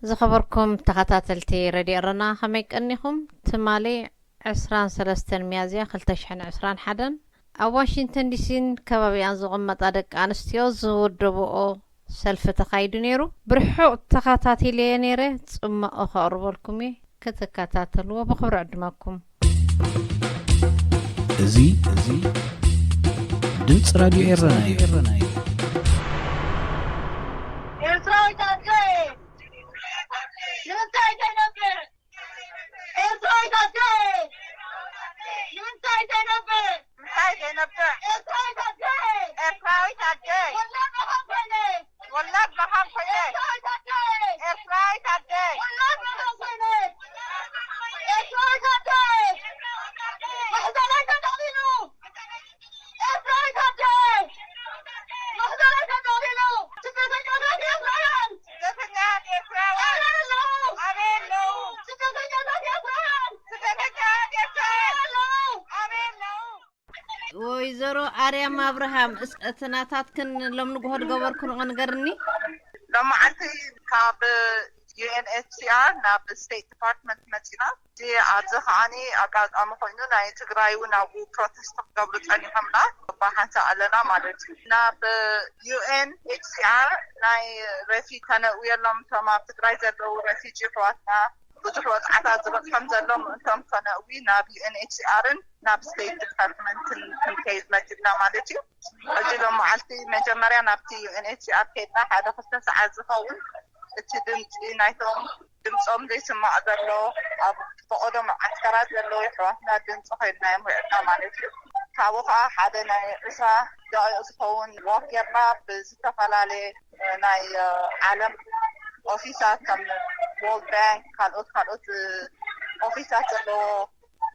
ዝኸበርኩም ተኸታተልቲ ረድዮ ኤረና፣ ከመይ ቀኒኹም? ትማሊ ዕስራን ሰለስተን ሚያዝያ ክልተ ሽሕን ዕስራን ሓደን ኣብ ዋሽንግተን ዲሲን ከባቢኣን ዝቕመጣ ደቂ ኣንስትዮ ዝውደብኦ ሰልፊ ተኻይዱ ነይሩ። ብርሑቕ ተኸታቲለዮ ነይረ፣ ጽማኦ ከቕርበልኩም እየ። ክትከታተልዎ ብኽብሪ ዕድመኩም። እዚ እዚ ድምፂ ራድዮ ኤረና እዩ። ኤርትራዊት ኣደ ንምንታይ ዘይነብር? ኤርትራዊት ኣደ ንምንታይ ዘይነብር? እንታይ ዘይነብር? ኤርትራዊት ኣደ ኤርትራዊት ኣደ ወላድ መኻን ኮይነ ወላድ መኻን ኮይነ ኤርትራዊት ኣደ ኤርትራዊት ኣደ ወላድ መኻን ኮይነ ኤርትራዊት ኣደ መሕዘነይ ተጠቕሊሉ ኤርትራዊት ኣደ መሕዘነይ ተጠቕሊሉ ስደተኛታት ኤርትራውያን ስደተኛታት ኤርትራውያን ኣበይ ኣለዉ? ኣበይ ኣለዉ? ስደተኛታት ኤርትራውያን ስደተኛታት ኤርትራውያን ኣበይ ኣለዉ? ኣበይ ኣለዉ? ወይዘሮ ኣርያም ኣብርሃም፣ እስ- እቲ ናታትክን ሎም ንግሆ ዝገበርክንኦ ንገርኒ። ሎማዓንቲ ካብ ዩኤንኤችሲኣር ናብ ስቴት ዲፓርትመንት መፂና። እዚ ኣብዚ ከዓኒ ኣጋጣሚ ኮይኑ ናይ ትግራይ እውን ኣብኡ ፕሮቴስት ክገብሩ ፀኒሖምና። ብሓንሳእ ኣለና ማለት እዩ። ናብ ዩኤንኤችሲኣር ናይ ረፊ ተነእውየሎም እቶም ኣብ ትግራይ ዘለዉ ረፊጂ ኣሕዋትና ብዙሕ ወፅዓታት ዝበፅሖም ዘሎ ምእንቶም ከነእዊ ናብ ዩኤንኤችሲኣርን ናብ ስቴት ዲፓርትመንትን ክንከይድ መዲብና ማለት እዩ። ሕጂ ሎም መዓልቲ መጀመርያ ናብቲ ዩኤንኤችሲኣር ከይድና ሓደ ክልተ ሰዓት ዝኸውን እቲ ድምፂ ናይቶም ድምፆም ዘይስማዕ ዘሎ ኣብ ፈቐዶ መዓስከራት ዘለዉ ኣሕዋትና ድምፂ ኮይንናዮም ውዒልና ማለት እዩ። ካብኡ ከዓ ሓደ ናይ ዕስራ ደቂቕ ዝኸውን ዋክ ጌርና ብዝተፈላለየ ናይ ዓለም ኦፊሳት ከም ዎርልድ ባንክ ካልኦት ካልኦት ኦፊሳት ዘለዎ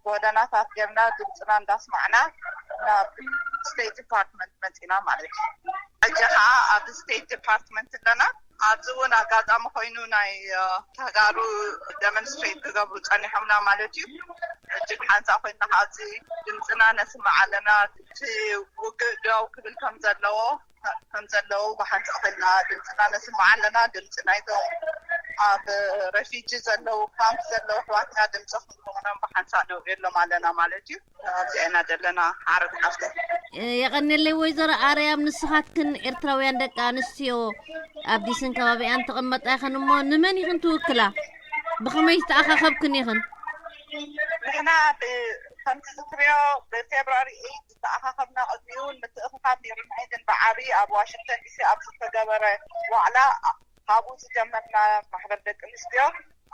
ጎደናታት ጌርና ድምፅና እንዳስማዕና ናብ ስቴት ዲፓርትመንት መፂና ማለት እዩ። ሕጂ ከዓ ኣብ ስቴት ዲፓርትመንት ኣለና። ኣብዚ እውን ኣጋጣሚ ኮይኑ ናይ ተጋሩ ደመንስትሬት ክገብሩ ፀኒሖምና ማለት እዩ። እጅግ ሓንሳ ኮይና ኣብዚ ድምፅና ነስምዕ ኣለና። እቲ ውግእ ደው ክብል ከም ዘለዎ ከም ዘለዉ ብሓንሳእ ኮይና ድምፅና ነስምዕ ኣለና። ድምፂ ናይቶም ኣብ ረፊጂ ዘለዉ ካምፕ ዘለዉ ኣሕዋትና ድምፂ ክንኮኖም ብሓንሳእ ነውዕሎም ኣለና ማለት እዩ። ኣብዚ ኢና ዘለና ሓረግ ሓፍተ። የቐንየለይ ወይዘሮ ኣርያም፣ ንስኻትክን ኤርትራውያን ደቂ ኣንስትዮ ኣብ ዲስን ከባቢኣን ተቐመጣ ኢኽን እሞ ንመን ኢኽን ትውክላ? ብኸመይ ዝተኣኻኸብክን ኢኽን? ንሕና ከምቲ ዝትሪዮ ብፌብራሪ ኤይት ዝተኣኻኸብና ቅድሚኡ እውን ምትእኽኻብ ነይሩና ግን ብዓብዪ ኣብ ዋሽንግተን ዲሲ ኣብ ዝተገበረ ዋዕላ ካብኡ ዝጀመርና ማሕበር ደቂ ኣንስትዮ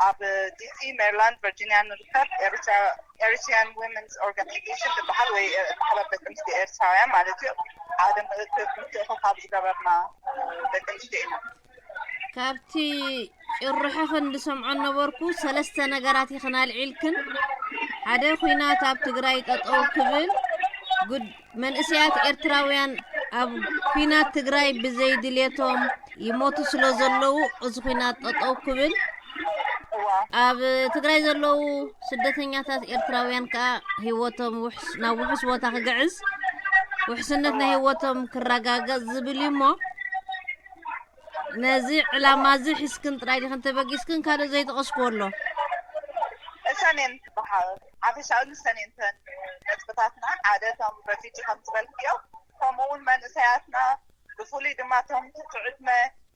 ኣብ ዲሲ፣ ሜሪላንድ፣ ቨርጂኒያ ንርከብ ኤሪትሪያን ዊመንስ ኦርጋናይዜሽን ዝበሃል ወይ ማሕበር ደቂ ኣንስትዮ ኤርትራውያን ማለት እዩ። ሓደ ምእክብ ምትእኽኻብ ዝገበርና ደቂ ኣንስትዮ ኢና። ካብቲ ጭርሖኽን ዝሰምዖ ነበርኩ ሰለስተ ነገራት ኢኽን ኣልዒልክን። ሓደ ኩናት ኣብ ትግራይ ጠጠው ክብል፣ ጉድ- መንእሰያት ኤርትራውያን ኣብ ኩናት ትግራይ ብዘይ ድሌቶም ይሞቱ ስለ ዘለዉ እዚ ኩናት ጠጠው ክብል፣ ኣብ ትግራይ ዘለዉ ስደተኛታት ኤርትራውያን ከዓ ህይወቶም ውሕስ- ናብ ውሑስ ቦታ ክግዕዝ፣ ውሕስነት ናይ ህይወቶም ክረጋገጽ ዝብል እዩ እሞ ነዚ ዕላማ እዚ ሒዝክን ጥራይ ዲኽን ተበጊስክን ካልእ ዘይጠቐስክዎ ኣሎ? እሰኔን በሓ- ሓፈሻዊ ንሰኔንተን ነጥብታትና ሓደ እቶም ረፊጂ ከም ዝበልክዮ ከምኡ እውን መንእሰያትና ብፍሉይ ድማ እቶም ትሕቲ ዕድመ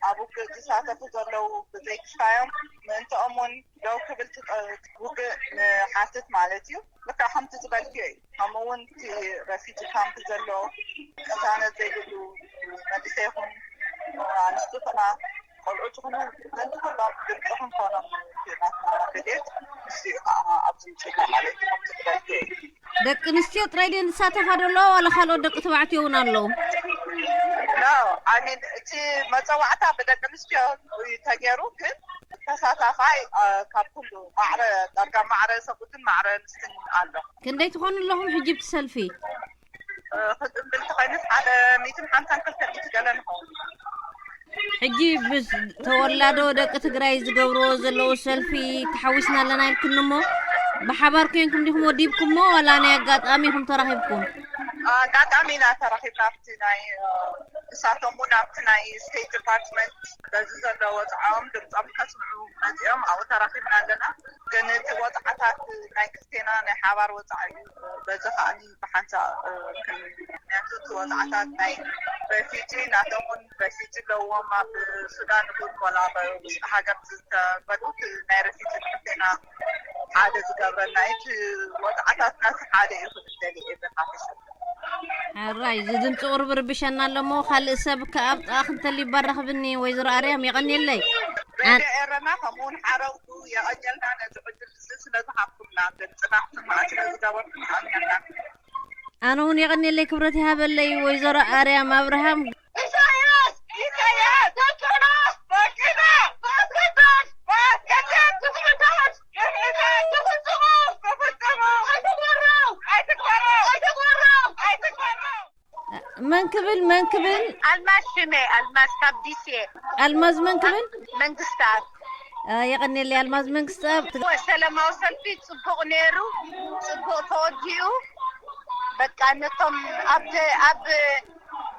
ኣብ ውግእ ዝሳተፉ ዘለዉ ብዘይክስታዮም ምእንትኦም እውን ደው ክብል ትጠ- ውግእ ንሓትት ማለት እዩ። ልክዕ ከምቲ ዝበልክዮ እዩ። ከምኡ እውን እቲ ረፊጂ ካምፕ ዘሎ ቅሳነት ዘይብሉ መንእሰይ ይኹን ኣንስቲ ይኹና ቆልዑ ዝኾነ ነንኩሎም ድምፂ ክንኮኖም ናትና ድሌት ንሱ እዩ ከዓ ኣብዚ ምፅና ማለት እዩ። ከምቲ ዝበልክዮ እዩ። ደቂ ኣንስትዮ ጥራይ ድየን ዝሳተፋ ዘለዋ ዋላ ካልኦት ደቂ ተባዕትዮ እውን ኣለዉ? No, I mean እቲ መፀዋዕታ ብደቂ ኣንስትዮ እዩ ተገይሩ ግን ተሳታፋይ ካብ ኩሉ ማዕረ ዳርጋ ማዕረ ሰብኡትን ማዕረ ኣንስትን ኣሎ። ክንደይ ትኾኑ ኣለኹም ሕጂ ብቲ ሰልፊ? ክፅብል ተኮይኑስ ሓደ ሚእትን ሓምሳን ክልተ ሚእቲ ገለ ንኸውን። ሕጂ ብስ ተወላዶ ደቂ ትግራይ ዝገብርዎ ዘለዉ ሰልፊ ተሓዊስና ኣለና ኢልክን እሞ ብሓባር ኮንኩም ዲኹም ወዲብኩሞ ዋላ ናይ ኣጋጣሚ ኢኹም ተራኺብኩም? ኣጋጣሚ ኢና ተራኺብና ኣብቲ ናይ ንሳቶም እውን ኣብቲ ናይ ስቴት ዲፓርትመንት በዚ ዘሎ ወፅዓኦም ድምፆም ከስምዑ መፂኦም ኣብኡ ተራኺብና ኣለና። ግን እቲ ወፅዓታት ናይ ክልቴና ናይ ሓባር ወፅዓ እዩ። በዚ ከዓኒ ብሓንሳእ ክንነቱ እቲ ወፅዓታት ናይ ረፊጂ ናቶም እውን ረፊጂ ኣለዎም ኣብ ሱዳን እውን ወላ ውሽጢ ሃገር ዝተበሉት ናይ ረፊጂ ክልቴና ሓደ ዝገብረና እዩ። እቲ ወፅዓታትና ሓደ እዩ ክብል ደልየ ብሓፈሻ። ሕራይ እዚ ድምፂ ቁርብ ርብሸና ኣለሞ ካልእ ሰብ ከኣብ ጥቓ ክንተል ይባረኽብኒ ወይዘሮ ኣርያም የቐንየለይ። ሬድዮ ኤረና ከምኡውን ሓረውቱ የቐንየልና ነዚ ዕድል እዚ ስለ ዝሃብኩምና ግን ጽናሕ ስማዕ ስለ ዝገበርኩም የቐንየልና። ኣነ እውን የቐንየለይ ክብረት ይሃበለይ ወይዘሮ ኣርያም ኣብርሃም። ኢሳያስ ኢሳያስ በቃና በቃና በቃና በቃና ትስምታት ትስምታት ትፍጽሙ ትፍጽሙ ኣይትግበረው ኣይትግበረው ኣይትግበረው ኣይትግበረው መን ክብል መን ክብል? ኣልማዝ ሽመ ኣልማዝ ካብ ዲሴ ኣልማዝ መን ክብል? መንግስታት የቐንየለይ ኣልማዝ መንግስታት። ሰላማዊ ሰልፊ ጽቡቕ ነይሩ፣ ጽቡቕ ተወዲኡ። በቃ ነቶም ኣብ ኣብ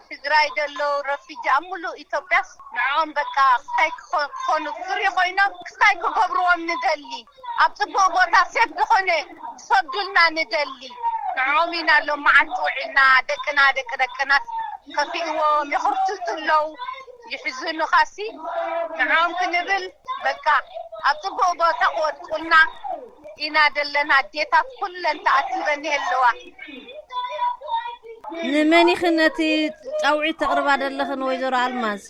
ትግራይ ዘለዉ ረፊጂ ኣብ ሙሉእ ኢትዮጵያስ ንዕኦም በቃ ክስታይ ክኾኑ ፍሪ ኮይኖም ክስታይ ክገብርዎም ንደሊ። ኣብ ፅቡቅ ቦታ ሴፍ ዝኾነ ክሰዱልና ንደሊ። ንዕኦም ኢና ሎም መዓልቲ ውዒልና ደቅና ደቂ ደቅናስ ከፊእዎም የኽርትቱ ኣለዉ። ይሕዝኑኻሲ ንዕኦም ክንብል በቃ ኣብ ፅቡቅ ቦታ ክወድቁልና ኢና ዘለና። ኣዴታት ኩለን ተኣኪበን የለዋ። ንመን ኢኽን ነቲ ፃውዒት ተቕርባ ዘለኽን ወይዘሮ ኣልማዝ?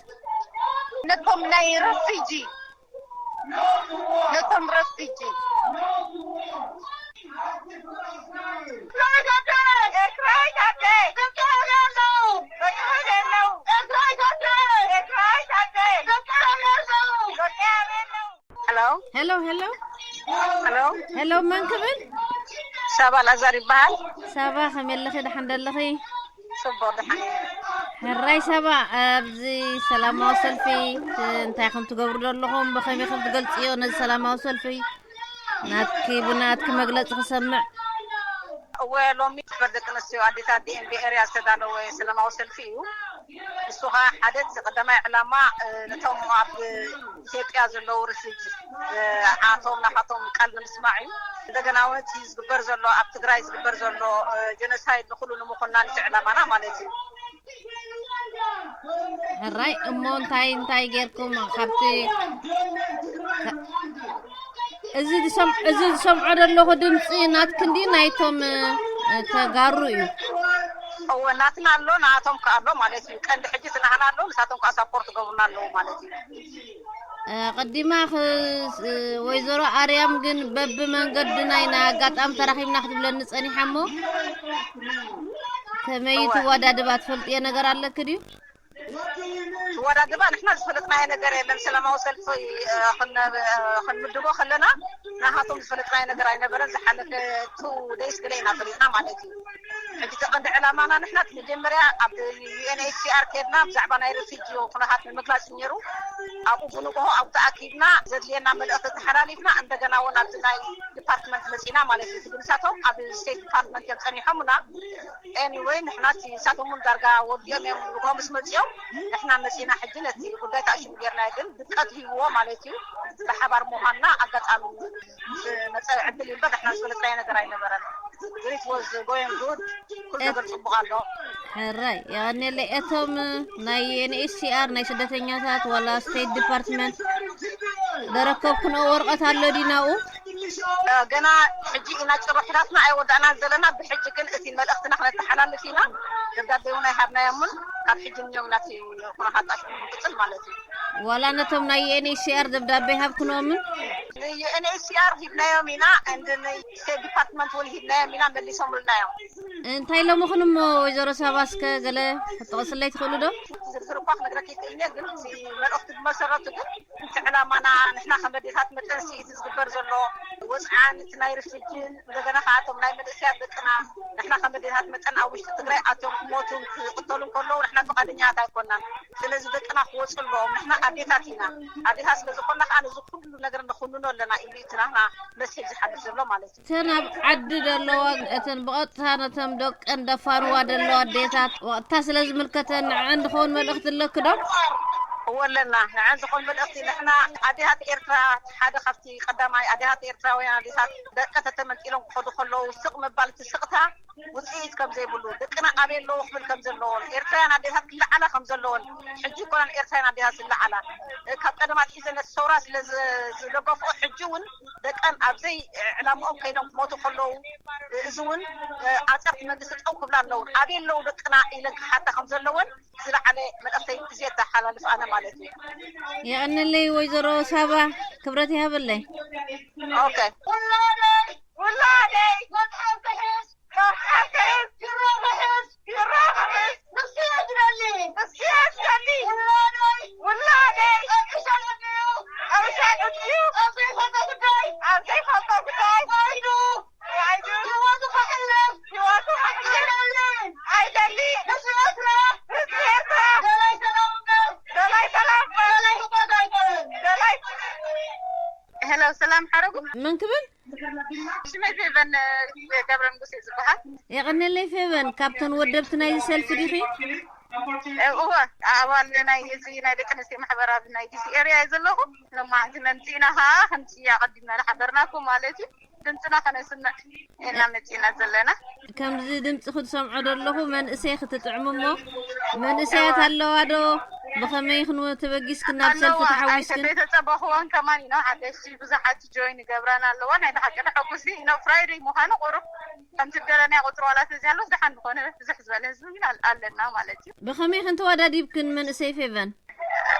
ነቶም ናይ ረፊጂ ነቶም ረፊጂ ሄሎ ሄሎ ሄሎ ሄሎ መን ክብል? ሳባ ላዛር ይበሃል። ሳባ ከመይ ኣለኺ? ደሓን ደለኺ? ጽቡቕ ደሓን። ሕራይ ሳባ ኣብዚ ሰላማዊ ሰልፊ እንታይ ከም ትገብሩ ዘለኹም ብኸመይ ከም ትገልጽዮ ነዚ ሰላማዊ ሰልፊ ናትኪ ብናትኪ መግለጺ ክሰምዕ። እወ ሎሚ ማሕበር ደቂ ኣንስትዮ ኣዴታት ዲኤምቢ ኤርያ ዝተዳለወ ሰላማዊ ሰልፊ እዩ። ንሱ ከዓ ሓደ እቲ ቀዳማይ ዕላማ ነቶም ኣብ ኢትዮጵያ ዘለዉ ሪፊጂ ኣቶም ናኻቶም ቃል ንምስማዕ እዩ። እንደገና እውን እቲ ዝግበር ዘሎ ኣብ ትግራይ ዝግበር ዘሎ ጀኖሳይድ ንኩሉ ንምኹናን እቲ ዕላማና ማለት እዩ። ሕራይ እሞ እንታይ እንታይ ጌርኩም ካብቲ እዚ ዝሰምዖ ዘለኹ ድምፂ ናትክንዲ ናይቶም ተጋሩ እዩ። እወ ናትና ኣሎ ናቶም ከ ኣሎ ማለት እዩ። ቀንዲ ሕጂ እቲ ናህና ኣሎ ንሳቶም ከዓ ሳፖርት ገብሩና ኣለዉ ማለት እዩ። ቀዲማ ወይዘሮ ኣርያም ግን በቢ መንገድና ኢና ኣጋጣሚ ተራኺብና ክትብለኒ ፀኒሓ እሞ ከመይ ትወዳድባ ትፈልጥዮ ነገር ኣለክ ድዩ? ትወዳድባ ንሕና ዝፈለጥናዮ ነገር የለን። ሰላማዊ ሰልፊ ክንምድቦ ከለና ናሃቶም ዝፈለጥናዮ ነገር ኣይነበረን። ዝሓለፈ ቱ ደይስ ገለ ኢና ፈሊጥና ማለት እዩ። ሕጂ እቲ ቀንዲ ዕላማና ንሕና እቲ መጀመርያ ኣብ ዩኤንኤችሲኣር ከድና ብዛዕባ ናይ ሪፊጂ ኩነታት ንምግላፅ ነይሩ። ኣብኡ ብንግሆ ኣብኡ ተኣኪብና ዘድልየና መልእኽቲ ተሓላሊፍና እንደገና እውን ኣብዚ ናይ ዲፓርትመንት መፂና ማለት እዩ። ንሳቶም ኣብ ስቴት ዲፓርትመንት እዮም ፀኒሖምና። ኤኒወይ ንሕና እቲ ንሳቶም እውን ዳርጋ ወዲኦም እዮም ንግሆ ምስ መፂኦም ንሕና መፂና ሕጂ ነቲ ጉዳይ ተኣሽሙ ጌርናዮ ግን ድቀት ሂብዎ ማለት እዩ። ብሓባር ምዃንና ኣጋጣሚ ዝመፀ ዕድል እዩ እምበር ንሕና ዝፈለጥናዮ ነገር ኣይነበረን። It was going good ኩሉ ነገር ፅቡቕ ኣሎ። ሕራይ የቐንየለይ። እቶም ናይ ዩኤንኤችሲኣር ናይ ስደተኛታት ዋላ ስቴት ዲፓርትመንት ደረከብክንኦ ወረቐት ኣሎ ድዩ ናብኡ? ገና ሕጂ ኢና ጭርሕታትና ኣይወዳእናን ዘለና። ብሕጂ ግን እቲ መልእኽትና ክነተሓላልፍ ኢና። ደብዳቤ እውን ኣይሃብናዮምን። ካብ ሕጂ ንዮም ኢና እቲ ኩነታት ኣሽሙ ንቅፅል ማለት እዩ። ዋላ ነቶም ናይ ዩኤንኤችሲኣር ደብዳቤ ኣይሃብክንኦምን? ንዩኤንኤችሲኣር ሂብናዮም ኢና። And ንስቴት ዲፓርትመንት እውን ሂብናዮም ኢና። መሊሶምልና እዮም። እንታይ ኢሎምኽን እሞ ወይዘሮ ሳባ እስከ ገለ ክትጠቕስለይ ትኽእሉ ዶ? ዝርዝር እኳ ክነግረኪ ይኽእል እየ ግን እቲ መልእኽቲ ብመሰረቱ ግን እቲ ዕላማና ንሕና ከም ኣዴታት መጠን እቲ ዝግበር ዘሎ ወፅዓን እቲ ናይ ሪፍጅን እንደገና ከዓ እቶም ናይ መንእሰያት ደቅና ንሕና ከም ኣዴታት መጠን ኣብ ውሽጢ ትግራይ ኣትዮም ክሞቱን ክቕተሉን ከለዉ ንሕና ፍቓደኛታት ኣይኮናን። ስለዚ ደቅና ክወፁ ኣለዎም። ንሕና ኣዴታት ኢና። ኣዴታት ስለ ዝኾንና ከዓ ነዚ ኩሉ ነገር ንኹንኖ ኣለና ኢሉ እቲ ናህና መስል ዝሓልፍ ዘሎ ማለት እዩ። እተን ኣብ ዓዲ ዘለዋ እተን ብቐጥታ ነተን ደቀን ደፋርዋ ደለዋ ኣዴታት፣ ወቕታ ስለ ዝምልከተን ንዐን ዝኸውን መልእኽቲ ኣለኪ ዶ? እወ ኣለና። ንዐን ዝኸውን መልእኽቲ፣ ንሕና ኣዴታት ኤርትራ ሓደ ካብቲ ቀዳማይ፣ ኣዴታት ኤርትራውያን ኣዴታት ደቂ ተተመንጢሎም ክኸዱ ከለዉ ስቕ ምባል፣ እቲ ስቕታ ውፅኢት ከም ዘይብሉ፣ ደቅና ኣበይ ኣለዉ ክብል ከም ዘለዎን፣ ኤርትራውያን ኣዴታት ክለዓላ ከም ዘለዎን፣ ሕጂ እኮ እየን ኤርትራውያን ኣዴታት ዝለዓላ። ካብ ቀደም ኣትሒዘን ነቲ ሰውራ ስለ ዝ-፣ ዝደገፍኦ፣ ሕጂ እውን ደቀን ኣብዘይ ዕላምኦም ከይዶም ክሞቱ ከለዉ፣ እዚ እውን ዓጸርቲ መንግስቲ ጠው ክብላ ኣለውን። ኣበይ ኣለዉ ደቅና ኢለን ክሓታ ከም ዘለወን ዝለዓለ መልእኽተይ እዚ የተሓላልፍ ኣነ ማለት እዩ። የቐንለይ ወይዘሮ ሳባ፣ ክብረት ይሃበለይ። ኦኬ። ውላደይ፣ ውላደይ፣ መጽሓፍ ክሕዝ፣ መጽሓፍ ክሕዝ፣ ይራኸሕዝ፣ ይራኸሕዝ። ንሱ እየ ዝደሊ፣ ንሱ እየ ዝደሊ። ውላደይ፣ ውላደይ፣ ኣብ ዕሻ ቀጢኡ፣ ኣብ ዕሻ ቀጢኡ፣ ኣብ ዘይፈልጦ ጉዳይ፣ ኣብ ዘይፈልጦ ጉዳይ፣ ወሪዱ፣ ወሪዱ፣ ህይወቱ ከሕልፍ፣ ህይወቱ ከሕልፍ፣ ኣይደሊ። ህዝቢ ኤርትራ፣ ህዝቢ ኤርትራ፣ ደላይ ሰላም እምበር፣ ደላይ ሰላም እምበር፣ ደላይ ህይወት ኣይኮነን። ደላይ ሄሎ፣ ሰላም ሓረጉ። መን ክብል? ሽመይ ፌቨን ገብረ ንጉሴ ዝበሃል። የቐንየለይ ፌቨን፣ ካብተን ወደብቲ ናይዚ ሰልፊ ዲኺ? እወ፣ ኣባል ናይ እዚ ናይ ደቂ ኣንስትዮ ማሕበር ኣብ ናይ ዲሲ ኤርያ እየ ዘለኹ። ሎማዓንቲ መምፂእና ኸዓ ከምፂ ኣቐዲምና ዝሓበርናኩም ማለት እዩ። ድምፅና ከነስምዕ ኢና መፂእና ዘለና። ከምዚ ድምፂ ክትሰምዖ ደለኹ መንእሰይ ክትጥዕሙ እሞ፣ መንእሰያት ኣለዋ ዶ? ብኸመይ ክን-፣ ተበጊስክን ናብ ሰልፊ ኣለዋ፣ ተሓዊስክን? ኣይተተፀበኽዎን ከማን ኢና። ሓደሽቲ ብዙሓት ጆይን ይገብራን ኣለዋ። ናይ ብሓቂ ተሐጉሲ ኢና። ፍራይደይ ምዃኑ ቁሩብ ከምቲ ደለናዮ ቁፅሪ ዋላ ተዘይሃለወስ ደሓን ዝኾነ ብዙሕ ዝበለ ህዝቢ ግን ኣል-፣ ኣለና ማለት እዩ። ብኸመይ ክን ተወዳዲብክን መንእሰይ ፌቨን?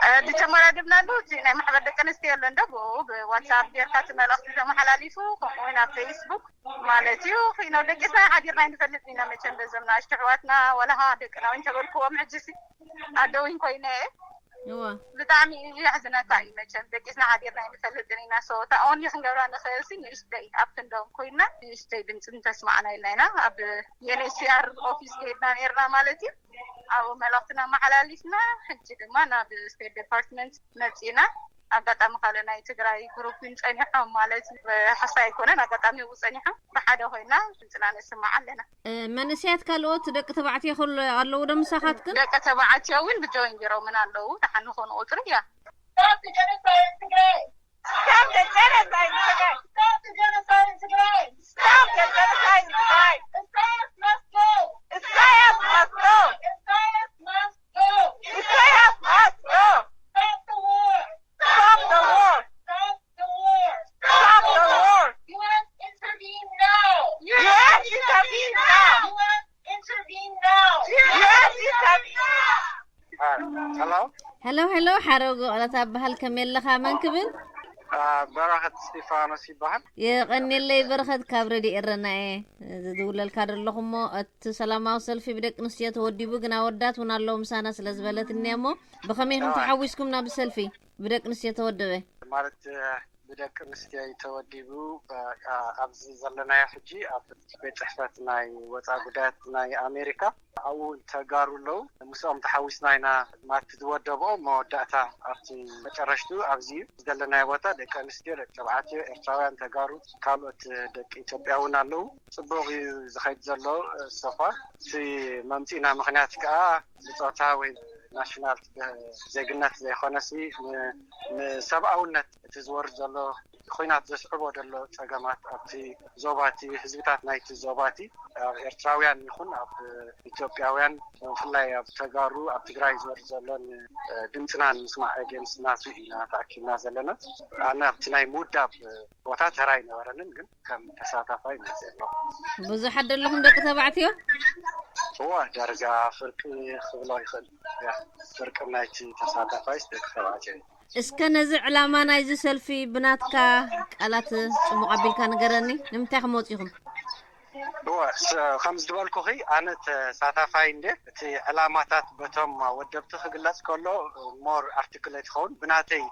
እ፣ ዝተመዳደብናሉ እቲ ናይ ማሕበር ደቂ ኣንስትዮ ኣሎ እንዶ፣ ብኡ ብዋትሳፕ ጌርካ እቲ መልእኽቲ ተመሓላሊፉ፣ ከምኡ እውን ኣብ ፌስቡክ ማለት እዩ። ኺኖ ደቂስና ሓዲርና ኣይንፈልጥን ኢና መቸም፣ በዞም ንኣሽቱ ኣሕዋትና፣ ዋላ ኸዓ ደቅና እውን ተበልክዎም፣ ሕጂሲ ኣደ እውን ኮይነ እየ። እወ። ብጣዕሚ እዩ የሕዝነካ እዩ መቸም፣ ደቂስና ሓዲርና ኣይንፈልጥን ኢና። ሶ፣ እታ ኦንሊ ክንገብራ ንኽእል ሲ ንእሽተይ ኣብ ክንዶም ኮይና ንእሽተይ ድምፂ እንተስማዕና ኢልና ኢና ኣብ ዩ ኤን ኤች ሲ ኣር ኦፊስ ከይድና ነይርና ማለት እዩ። ኣብኡ መልእኽትና ኣመሓላሊፍና፣ ሕጂ ድማ ናብ ስቴት ዲፓርትመንት መፂና። ኣጋጣሚ ካልእ ናይ ትግራይ ግሩፕ እውን ፀኒሖም ማለት እዩ። ብሓሳብ ኣይኮነን፣ ኣጋጣሚ ኣብኡ ፀኒሖም። ብሓደ ኮይና ድምፅና ነስምዕ ኣለና። እ፣ መንእሰያት ካልኦት ደቂ ተባዕትዮ ከሎ ኣለዉ ዶ ምሳኻትክን? ደቂ ተባዕትዮ እውን ብጆይን ገይሮምን ኣለዉ። ደሓን ንኾኑ ቁፅሪ እያ። Stop the genocide in Tigray! Stop the genocide in Tigray! Stop the genocide in Tigray! Stop the genocide in Tigray! Isaias must go! Isaias must go! Isaias must go! Isaias must go! Stop the war! Stop the war! Stop the war! Stop the war! U S intervene now! U S intervene now! U S intervene now! U S intervene now! ሄሎ። ሄሎ፣ ሄሎ፣ ሓረጎ ቃላት ኣበሃል ከመይ ኣለኻ? መን ክብል? አ፣ በረኸት እስጢፋኖስ ይበሃል። የቐንየለይ በረኸት፣ ካብ ረድዮ ኤረና እየ ዝድውለልካ ዘለኹ እሞ፣ እቲ ሰላማዊ ሰልፊ ብደቂ ኣንስትዮ ተወዲቡ፣ ግን ኣወዳት እውን ኣለዉ ምሳና ስለ ዝበለትኒ እሞ፣ ብኸመይ ኢኹም እዋ። ተሓዊስኩም ናብ ሰልፊ ብደቂ ኣንስትዮ ተወደበ? ማለት፣ ብደቂ ኣንስትዮ እዩ ተወዲቡ። አ፣ ኣብዚ ዘለናዮ ሕጂ ኣብ ቤት ጽሕፈት ናይ ወጻኢ ጉዳያት ናይ ኣሜሪካ፣ ኣብኡ እውን ተጋሩ ኣለዉ። ምስኦም ተሓዊስና ኢና ናብቲ ዝወደብኦ መወዳእታ፣ ኣብቲ መጨረሽቱ ኣብዚ እዩ። ዘለናዮ ቦታ ደቂ ኣንስትዮ፣ ደቂ ተባዕትዮ፣ ኤርትራውያን፣ ተጋሩ፣ ካልኦት ደቂ ኢትዮጵያ እውን ኣለዉ። ጽቡቕ እዩ ዝኸይድ ዘሎ ሶፋ። እቲ መምጺእና ምኽንያት ከኣ ብጾታ ወይ ናሽናል ዜግነት ዘይኮነሲ፣ ን-፣ ንሰብኣውነት እቲ ዝወርድ ዘሎ ኹናት ዘስዕቦ ዘሎ ጸገማት ኣብቲ ዞባ እቲ፣ ህዝብታት ናይቲ ዞባ እቲ፣ ኣብ ኤርትራውያን ይኹን ኣብ ኢትዮጵያውያን፣ ብፍላይ ኣብ ተጋሩ ኣብ ትግራይ ዝወርድ ዘሎ ን-፣ ድምፅና ንምስማዕ ኤጌንስት ናቱ ኢና ተኣኪብና ዘለና። ኣነ ኣብቲ ናይ ምውዳብ ቦታ ተራ ኣይነበረንን፣ ግን ከም ተሳታፋይ መፅእ ኣለኹ። ብዙሓት ዶ ኣለኹም ደቂ ተባዕትዮ? እወ፣ ዳርጋ ፍርቂ ክብሎ ይኽእል። ያ፣ ፍርቂ ናይቲ ተሳታፋይስ ደቂ ተባዕትዮ እዩ። እስከ ነዚ ዕላማ ናይዚ ሰልፊ ብናትካ ቃላት ጽቡቕ ኣቢልካ ንገረኒ። ንምንታይ ኢኹም ወጺኹም? እወ፣ ስ-፣ ከም ዝድበልኩኺ፣ ኣነ ተሳታፋይ እንደ እቲ ዕላማታት በቶም ወደብቲ ክግለጽ ከሎ ሞር ኣርቲኩሌት ይኸውን። ብናተይ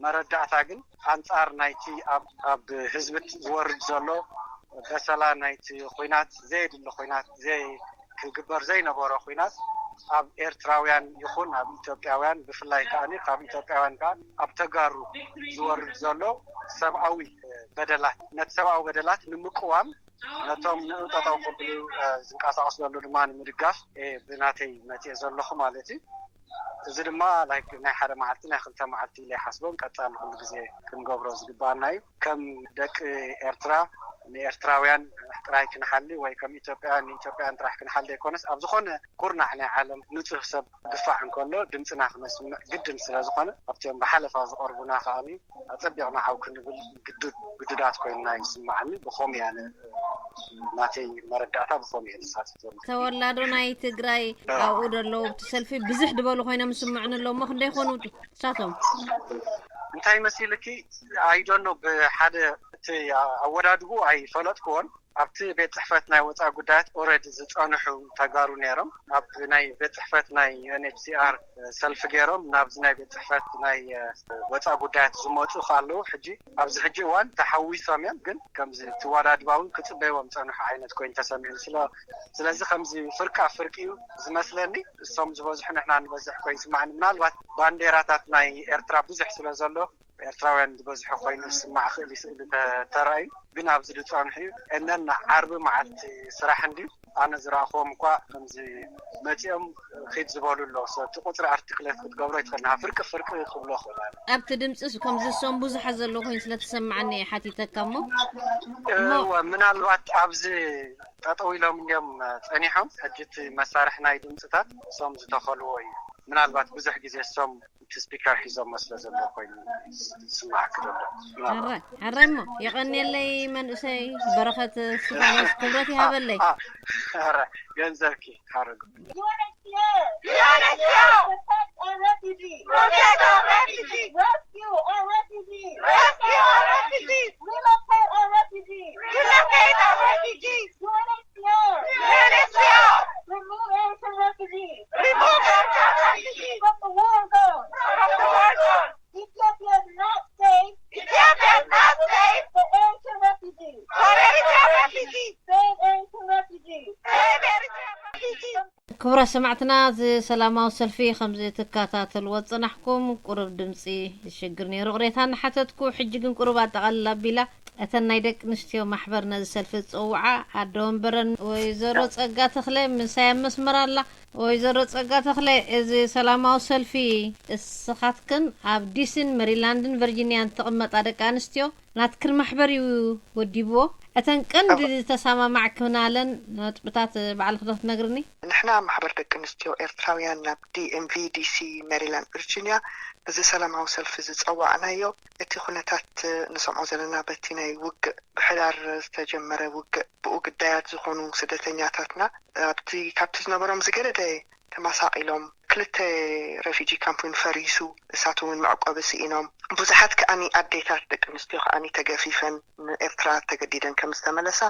መረዳእታ ግን ኣንጻር ናይቲ ኣብ፣ ኣብ ህዝቢ ዝወርድ ዘሎ በሰላ ናይቲ ኹናት፣ ዘየድሊ ኹናት፣ ዘይ-፣ ክግበር ዘይነበሮ ኹናት ኣብ ኤርትራውያን ይኹን ኣብ ኢትዮጵያውያን፣ ብፍላይ ከኣ ካብ ኢትዮጵያውያን ከኣ ኣብ ተጋሩ ዝወርድ ዘሎ ሰብኣዊ በደላት፣ ነቲ ሰብኣዊ በደላት ንምቅዋም ነቶም ንእንጠጠው ክብሉ ዝንቀሳቀሱ ዘሎ ድማ ንምድጋፍ ብናተይ መፅእ ዘለኹ ማለት እዩ። እዚ ድማ ናይ ሓደ መዓልቲ ናይ ክልተ መዓልቲ ኢለ ይሓስቦም። ቀፃሊ ኩሉ ግዜ ክንገብሮ ዝግባኣና እዩ። ከም ደቂ ኤርትራ ንኤርትራውያን ጥራይ ክንሓሊ ወይ ከም ኢትዮጵያ ንኢትዮጵያን ጥራሕ ክንሓሊ ዘይኮነስ ኣብ ዝኾነ ኩርናዕ ናይ ዓለም ንፁህ ሰብ ግፋዕ እንከሎ ድምፅና ክነስምዕ ግድን ስለዝኾነ ኣብቲኦም ብሓለፋ ዝቐርቡና ከዓኒ ኣጸቢቕና ዓው ክንብል ግዱድ ግዱዳት ኮይንና ይስምዓኒ። ብኸምኡ እያ ናተይ መረዳእታ ብኸምኡ እየ ዝሳተፍ ዘሎ። ተወላዶ ናይ ትግራይ ኣብኡ ዘለዉ ኣብቲ ሰልፊ ብዝሕ ዝበሉ ኮይኖም ዝስምዑኒ ኣለዉ እሞ ክንደይ ይኾኑ ንሳቶም? እንታይ መሲልኪ? ኣይዶኖ ብሓደ እቲ ኣወዳድቡ ኣይፈለጥክዎን። ኣብቲ ቤት ፅሕፈት ናይ ወፃኢ ጉዳያት ኦረዲ ዝፀንሑ ተጋሩ ነይሮም። ኣብ ናይ ቤት ፅሕፈት ናይ ዩኤንኤችሲኣር ሰልፊ ገይሮም ናብዚ ናይ ቤት ፅሕፈት ናይ ወፃኢ ጉዳያት ዝመፁ ከኣለዉ ሕጂ ኣብዚ ሕጂ እዋን ተሓዊሶም እዮም። ግን ከምዚ ትወዳድባዊ ክፅበይዎም ፀንሑ ዓይነት ኮይኑ ተሰሚዑ ስለ ስለዚ ከምዚ ፍርቃ ፍርቂ እዩ ዝመስለኒ። እሶም ዝበዝሑ ንሕና ንበዝሕ ኮይኑ ስማዕኒ ምናልባት ባንዴራታት ናይ ኤርትራ ብዙሕ ስለ ዘሎ ኤርትራውያን ዝበዝሑ ኮይኑ ዝስማዕ ክእል ይስእል ተራእዩ። ግን ኣብዚ ዝፀንሑ እዩ እነን ዓርቢ መዓልቲ ስራሕ እንዲ ኣነ ዝረእኽዎም እኳ ከምዚ መፂኦም ኺድ ዝበሉ ኣለዉ። እቲ ቁፅሪ ኣርቲክለት ክትገብሮ ይትኽእል ፍርቂ ፍርቂ ክብሎ ክእል። ኣብቲ ድምፂ ከምዚ እሶም ብዙሓት ዘለዉ ኮይኑ ስለተሰማዓኒ እየ ሓቲተካ እሞ እወ ምናልባት ኣብዚ ጠጠው ኢሎም እንዲዮም ፀኒሖም። ሕጂ እቲ መሳርሒ ናይ ድምፅታት እሶም ዝተኸልዎ እዩ። ምናልባት ብዙሕ ግዜ እሶም እቲ ስፒከር ሒዞሞ ስለ ዘለዉ ኮይኑ ዝስማዓኪ ዘሎ። ሕራይ ሕራይ እሞ የቐንየለይ መንእሰይ በረኸት እስቲፋኖስ ክብረት ይሃበለይ። ሕራይ ገንዘብኪ ሓረጉ። ክቡራት ሰማዕትና እዚ ሰላማዊ ሰልፊ ከም ዝትከታተልዎ ዝጸናሕኩም ቁሩብ ድምጺ ዝሽግር ነይሩ ቅሬታ እናሓተትኩ ሕጂ ግን ቁሩብ ኣጠቓልል ኣቢላ እተን ናይ ደቂ ኣንስትዮ ማሕበር ነዚ ሰልፊ ዝጸውዓ ኣደ ወንበረን ወይዘሮ ጸጋ ተኽለ ምሳይ ኣብ መስመር ኣላ። ወይዘሮ ጸጋ ተኽለ እዚ ሰላማዊ ሰልፊ እስኻትክን ኣብ ዲሲን መሪላንድን ቨርጂንያን ትቕመጣ ደቂ ኣንስትዮ ናትክን ማሕበር እዩ ወዲብዎ። እተን ቀንዲ ዝተሰማማዕክናለን ነጥብታት ባዕልኺ ዶ ክትነግርኒ? ንሕና ማሕበር ደቂ ኣንስትዮ ኤርትራውያን ናብ ዲኤምቪ፣ ዲሲ፣ ሜሪላንድ፣ ቨርጂንያ እዚ ሰላማዊ ሰልፊ ዝጸዋዕናዮ እቲ ኩነታት ንሰምዖ ዘለና በቲ ናይ ውግእ ብሕዳር ዝተጀመረ ውግእ ብኡ ግዳያት ዝኾኑ ስደተኛታትና ኣብቲ ካብቲ ዝነበሮም ዝገደደ ተመሳቒሎም ክልተ ሬፊጂ ካምፕ እውን ፈሪሱ እሳት እውን መዕቆቢ ስኢኖም ብዙሓት ከኣኒ ኣዴታት ደቂ ኣንስትዮ ከኣኒ ተገፊፈን ንኤርትራ ተገዲደን ከም ዝተመለሳ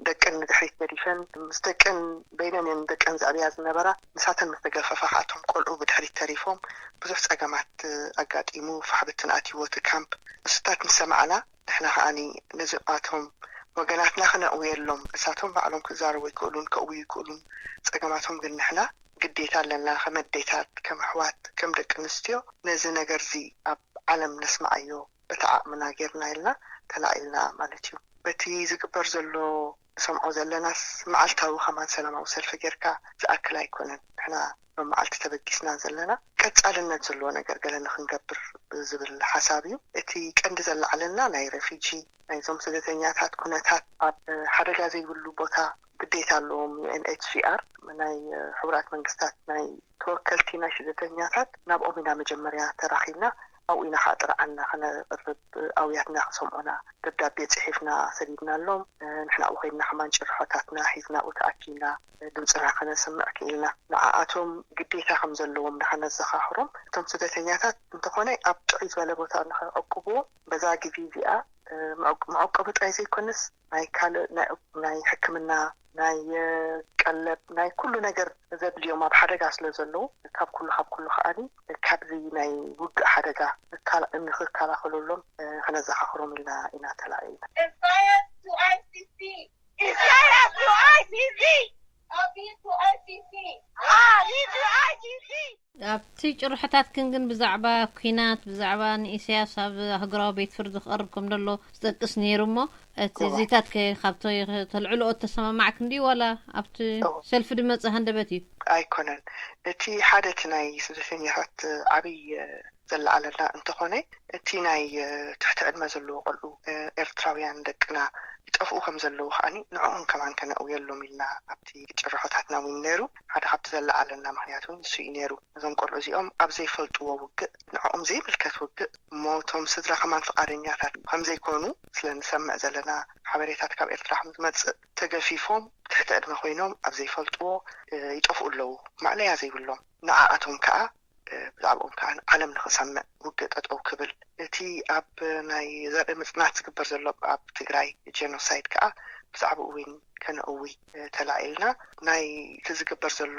ደቀን ንድሕሪት ገዲፈን ምስ ደቀን በይነን እየን ደቀን ዘዕብያ ዝነበራ ንሳተን ምስ ተገፈፋ ከኣቶም ቆልዑ ብድሕሪት ተሪፎም ብዙሕ ጸገማት ኣጋጢሙ ፋሕብትን ኣትይዎ እቲ ካምፕ ንስታት ምስ ሰማዕና ንሕና ከኣኒ ነዚኣቶም ወገናትና ክነእውየሎም እሳቶም ባዕሎም ክዛረቡ ኣይክእሉን ከእውዩ ኣይክእሉን ጸገማቶም ግን ንሕና ግዴታ ኣለና ከም ኣዴታት ከም ኣሕዋት ከም ደቂ ኣንስትዮ ነዚ ነገር እዚ ኣብ ዓለም ነስምዓዮ በቲ ዓቕምና ጌርና ኢልና ተላዒልና ማለት እዩ በቲ ዝግበር ዘሎ ንሰምዖ ዘለናስ መዓልታዊ ከማን ሰላማዊ ሰልፊ ጌርካ ዝኣክል ኣይኮነን ንሕና መመዓልቲ ተበጊስና ዘለና ቀፃልነት ዘለዎ ነገር ገለ ንክንገብር ዝብል ሓሳብ እዩ። እቲ ቀንዲ ዘለዓለና ናይ ረፊጂ ናይዞም ስደተኛታት ኩነታት ኣብ ሓደጋ ዘይብሉ ቦታ ግዴታ ኣለዎም። ዩ ኤን ኤች ሲ ኣር ናይ ሕቡራት መንግስታት ናይ ተወከልቲ ናይ ስደተኛታት ናብኦም ኢና መጀመርያ ተራኺብና ኣብኡ ኢና ከዓ ጥርዓንና ከነቕርብ ኣውያትና ክሰምዑና ደብዳቤ ፅሒፍና ሰዲድናሎም። ንሕና ኣብኡ ኮይንና ከማን ጭርሖታትና ሒዝና ኣብኡ ተኣኪብና ድምፅና ከነስምዕ ክኢልና። ንዓኣቶም ግዴታ ከም ዘለዎም ንኸነዘኻኽሮም እቶም ስደተኛታት እንተኾነ ኣብ ጥዑይ ዝበለ ቦታ ንኸዕቅብዎም በዛ ግዜ እዚኣ መዕቆቢ ጥራይ ዘይኮነስ ናይ ካልእ ናይ ሕክምና ናይ ቀለብ ናይ ኩሉ ነገር ዘድልዮም ኣብ ሓደጋ ስለ ዘለዉ ካብ ኩሉ ካብ ኩሉ ከዓኒ ካብዚ ናይ ውግእ ሓደጋ ንክከላኸለሎም ክነዘኻኽሮም ኢልና ኢና ተላዒልና። Read to I C C. Ah, read to I C C. ኣብቲ ጭርሖታትክን ግን ብዛዕባ ኲናት፣ ብዛዕባ ንኢሳያስ ኣብ ኣህጉራዊ ቤት ፍርዲ ክቐርብ ከም ዘሎ ዝጠቅስ ነይሩ እሞ፣ እቲ እዚታት ከ ካብቶ ተልዕልኦ ተሰማማዕክ እንዲ ዋላ ኣብቲ ሰልፊ ድመጽእ ሃንደበት እዩ? ኣይኮነን። እቲ ሓደ እቲ ናይ ስደተኛታት ዓብይ ዘለዓለና እንተኾነ፣ እቲ ናይ ትሕቲ ዕድመ ዘለዎ ቆልዑ ኤርትራውያን ደቅና ይጠፍኡ ከም ዘለዉ ከዓኒ ንዕኦም ከማን ከነእውየሎም ኢልና ኣብቲ ጭርሖታትና እውን ነይሩ። ሓደ ካብቲ ዘለዓለና ምክንያት እውን ንሱ እዩ ነይሩ። እዞም ቆልዑ እዚኦም ኣብ ዘይፈልጥዎ ውግእ፣ ንዕኦም ዘይምልከት ውግእ እሞ እቶም ስድራ ከማን ፍቓደኛታት ከም ዘይኮኑ ስለ ንሰምዕ ዘለና ሓበሬታት ካብ ኤርትራ ከም ዝመጽእ ተገፊፎም ትሕቲ ዕድመ ኮይኖም ኣብ ዘይፈልጥዎ ይጠፍኡ ኣለዉ። ማእለያ ዘይብሎም ንዓኣቶም ከኣ ብዛዕባኦም ከኣ ዓለም ንኽሰምዕ ውግእ ጠጠው ክብል እቲ ኣብ ናይ ዘርኢ ምጽናት ዝግበር ዘሎ ኣብ ትግራይ ጀኖሳይድ ከኣ ብዛዕባኡ እውን ከነእዊ ተላዒልና ናይ እቲ ዝግበር ዘሎ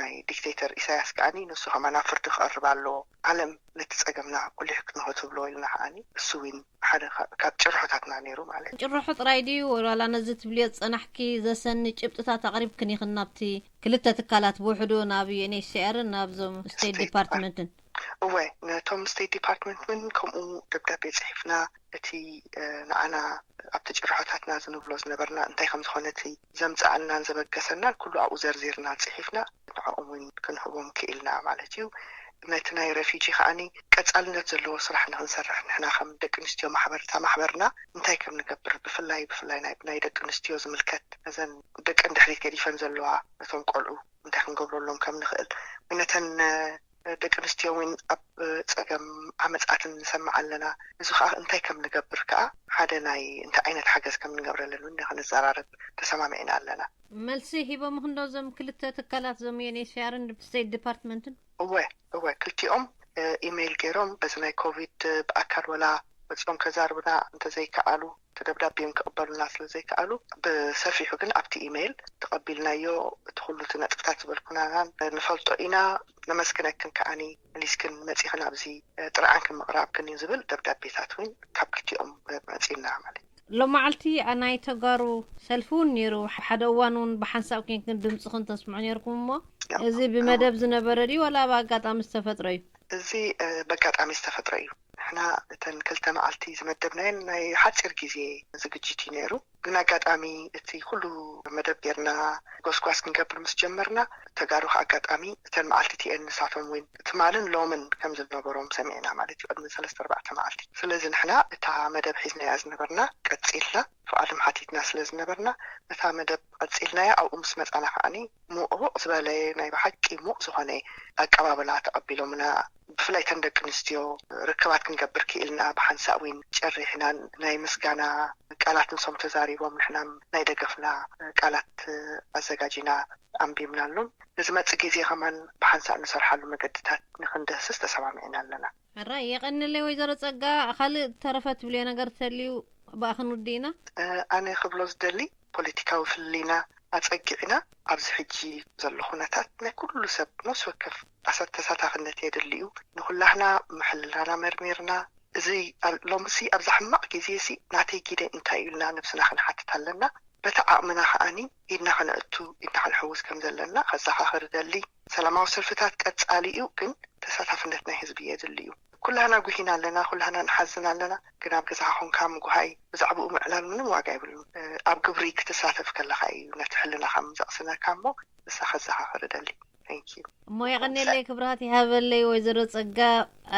ናይ ዲክቴተር ኢሳያስ ከኣኒ ንሱ ከማን ኣብ ፍርዲ ክቐርብ ኣለዎ። ዓለም ነቲ ጸገምና ቁሊሕ ክትንሆ ትብሎ ኢልና ከኣኒ እሱ እውን ሓደ ካብ ጭርሖታትና ነይሩ ማለት እዩ። ጭርሖ ጥራይ ድዩ ዋላ ነዚ ትብልዮ ዝጸናሕኪ ዘሰኒ ጭብጥታት ኣቕሪብክን ኢኽን ናብቲ ክልተ ትካላት ብውሕዱ ናብ ዩኤንኤችሲኣርን ናብዞም ስቴት ዲፓርትመንትን? እወ፣ ነቶም ስቴት ዲፓርትመንት እውን ከምኡ ደብዳቤ ጽሒፍና እቲ ንዓና ኣብቲ ጭርሖታትና ዝንብሎ ዝነበርና እንታይ ከም ዝኾነ እቲ ዘምጽኣናን ዘበገሰናን ኩሉ ኣብኡ ዘርዚርና ጽሒፍና ንዕኦም እውን ክንህቦም ክኢልና ማለት እዩ። ነቲ ናይ ረፊጂ ከዓኒ ቀጻልነት ዘለዎ ስራሕ ንክንሰርሕ ንሕና ከም ደቂ ኣንስትዮ ማሕበር እታ ማሕበርና እንታይ ከም ንገብር ብፍላይ ብፍላይ ናይ ናይ ደቂ ኣንስትዮ ዝምልከት ነዘን ደቀን ድሕሪት ገዲፈን ዘለዋ ነቶም ቆልዑ እንታይ ክንገብረሎም ከም ንኽእል ነተን ደቂ ኣንስትዮ እውን ኣብ ፀገም ዓመፃትን ንሰምዕ ኣለና። እዚ ከዓ እንታይ ከም ንገብር ከዓ ሓደ ናይ እንታይ ዓይነት ሓገዝ ከም ንገብረለን እውን ንክንዘራረብ ተሰማሚዕና ኣለና። መልሲ ሂቦምኽ እንዶ እዞም ክልተ ትካላት እዞም ዩኤንኤችሲኣርን ስቴት ዲፓርትመንትን? እወ እወ ክልቲኦም ኢሜይል ገይሮም በዚ ናይ ኮቪድ ብኣካል ወላ መፂኦም ከዛርቡና እንተዘይከኣሉ እቲ ደብዳቤ ክቕበሉና ስለ ዘይከኣሉ ብሰፊሑ ግን ኣብቲ ኢሜይል ተቐቢልናዮ። እቲ ኩሉ እቲ ነጥብታት ዝበልኩናናን ንፈልጦ ኢና። ነመስግነክን ከዓኒ መሊስክን መፂኽን ኣብዚ ጥርዓንክን ምቕራብክን እዩ ዝብል ደብዳቤታት እውን ካብ ክልቲኦም መፂና ማለት እዩ። ሎማዓልቲ ናይ ተጋሩ ሰልፊ እውን ነይሩ። ሓደ እዋን እውን ብሓንሳብ ኮንክን ድምፅኽን ተስምዑ ነይርኩም እሞ እዚ ብመደብ ዝነበረ ድዩ ዋላ ኣብ ኣጋጣሚ ዝተፈጥረ እዩ? እዚ በጋጣሚ ዝተፈጥረ እዩ። ንሕና እተን ክልተ መዓልቲ ዝመደብናየን ናይ ሓፂር ግዜ ዝግጅት እዩ ነይሩ። ግን ኣጋጣሚ እቲ ኩሉ መደብ ጌርና ጎስጓስ ክንገብር ምስ ጀመርና ተጋሩ ከዓ ኣጋጣሚ እተን መዓልቲ እቲኤን ንሳቶም እውን ትማልን ሎምን ከም ዝነበሮም ሰሚዕና ማለት እዩ ቅድሚ ሰለስተ ኣርባዕተ መዓልቲ። ስለዚ ንሕና እታ መደብ ሒዝናያ ዝነበርና ቀፂልና ፍቓዶም ሓቲትና ስለ ዝነበርና እታ መደብ ቀፂልናያ። ኣብኡ ምስ መፃና ከዓኒ ሙቕ ዝበለ ናይ ብሓቂ ሙቕ ዝኾነ ኣቀባብላ ተቐቢሎምና። ብፍላይ ተን ደቂ ኣንስትዮ ርክባት ክንገብር ክኢልና ብሓንሳእ እውን ጨሪሕና ናይ ምስጋና ቃላት ንሶም ተዛሪቦም ንሕና ናይ ደገፍና ቃላት ኣዘጋጂና ኣንቢብናሎም። ንዝመፅእ ግዜ ከማን ብሓንሳእ ንሰርሓሉ መገድታት ንክንድህስስ ተሰማሚዕና ኣለና። ሕራይ የቐንለይ ወይዘሮ ፀጋ። ካልእ ተረፈ ትብልዮ ነገር ተልዩ ብኣ ክንውድእ ኢና። ኣነ ክብሎ ዝደሊ ፖለቲካዊ ፍልልይና ኣፀጊዕና ኣብዚ ሕጂ ዘሎ ኩነታት ናይ ኩሉ ሰብ ነፍሲ ወከፍ ኣሰ ተሳታፍነት የድሊ እዩ። ንኩላህና ምሕልላና መርሚርና እዚ ሎምሲ ኣብዛ ሕማቕ ግዜ ሲ ናተይ ጊደ እንታይ እዩ ኢልና ነብስና ክንሓትት ኣለና። በቲ ዓቕምና ከዓኒ ኢድና ከነእቱ ኢድና ክንሕውስ ከም ዘለና ከዘኻኽር እደሊ። ሰላማዊ ሰልፍታት ቀጻሊ እዩ፣ ግን ተሳታፍነት ናይ ህዝቢ የድሊ እዩ። ኩላህና ጉሂና ኣለና፣ ኩላህና ንሓዝን ኣለና፣ ግን ኣብ ገዛኻ ኮንካ ምጉሃይ ብዛዕባኡ ምዕላል ምንም ዋጋ የብሉን። ኣብ ግብሪ ክትሳተፍ ከለኻ እዩ ነቲ ሕልናኻ ዘቕስነካ እሞ ንሳ ከዘኻኽር እደሊ። Thank you። እሞ የቐኔለይ ክብራት ይሃበለይ ወይዘሮ ጸጋ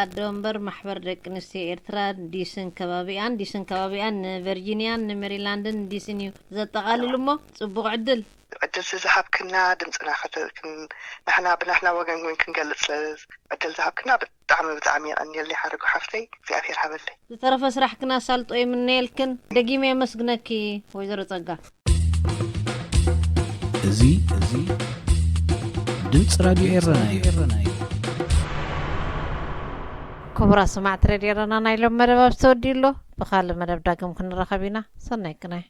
ኣዶ ወንበር ማሕበር ደቂ ኣንስትዮ ኤርትራ ዲስን ከባቢኣን ዲስን ከባቢኣን ንቨርጂኒያን ንሜሪላንድን ዲስን እዩ ዘጠቓልል እሞ ጽቡቕ ዕድል። ዕድል ዝሃብክና ድምፅና ንሕና ብናትና ወገን እውን ክንገልፅ ዕድል ዝሃብክና ብጣዕሚ ብጣዕሚ የቐንየለይ ሓረጉ ሓፍተይ እግዚኣብሔር ሃበለይ። ዝተረፈ ስራሕክን ኣሳልጦ ይምነየልክን። ደጊመ የመስግነኪ ወይዘሮ ጸጋ። እዚ እዚ ድምፂ ራድዮ ኤረና እዩ። ክቡራት ሰማዕቲ ሬድዮ ኤረና ናይ ሎም መደብ ኣብ ዝተወዲኡ ኣሎ። ብኻልእ መደብ ዳግም ክንራኸብ ኢና። ሰናይ ቅናይ።